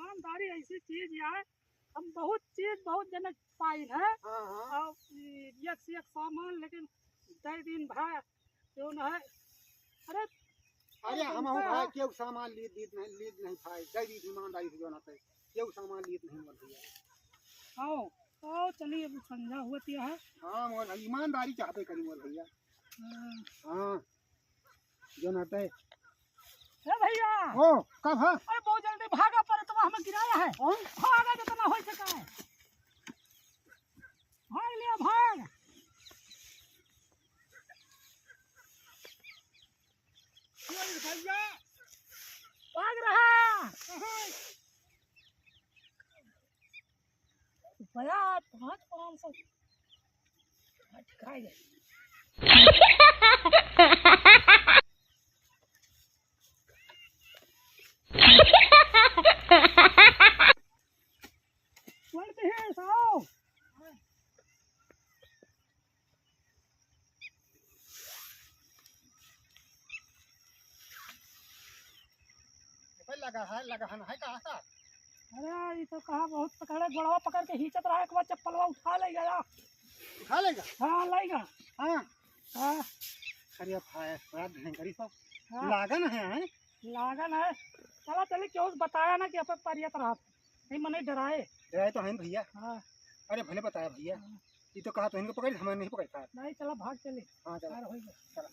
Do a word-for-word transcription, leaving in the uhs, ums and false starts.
ईमानदारी ऐसी चीज है, हम बहुत चीज बहुत जने पाइन है। हाँ, हाँ। और एक से एक सामान, लेकिन दे दिन भा जौन है। अरे, अरे, हम तुमका भाई केहू सामान लीत, लीत नहीं, लीत नहीं भाई, दे दी ईमानदारी से जौन है, केहू सामान लीत नहीं मोल भैया। आओ, आओ, चलिए, अब संझा हुआ तिया है। हाँ, मोल ईमानदारी चाहबे करी मोल भैया। हाँ। हाँ, जौन है। ए भैया। ओ, कब है? अरे, बहुत जल्दी भागा, पर तुम हमें गिराया है। हाँ? भागा जितना हो सका है। भाग लिया, भाग। चल भैया, भाग रहा। भैया, पाँच पाँच सौ। हाँ, ठीक है। छोड़ दे, आओ। भाई, लगा है, लगा है, है कहाँ का? अरे, ये तो कहा बहुत पकड़े, गोड़वा पकड़ के खींचत रहा, एक बार चप्पलवा उठा ले गया। उठा लेगा? हाँ, लेगा। हाँ। हाँ। अरे भाई, बड़ा भयंकरी सब। हाँ। लागन है, हैं? लागन है। चला चली, क्यों बताया ना कि अपन परियत रहा। नहीं, मने डराए। डराए तो हैं भैया। हाँ। अरे भले बताया भैया। हाँ। ये तो कहा तो इनको पकड़, हमें नहीं पकड़ पाया। नहीं, चला भाग चले। हाँ, चला। यार, हो गया। चला।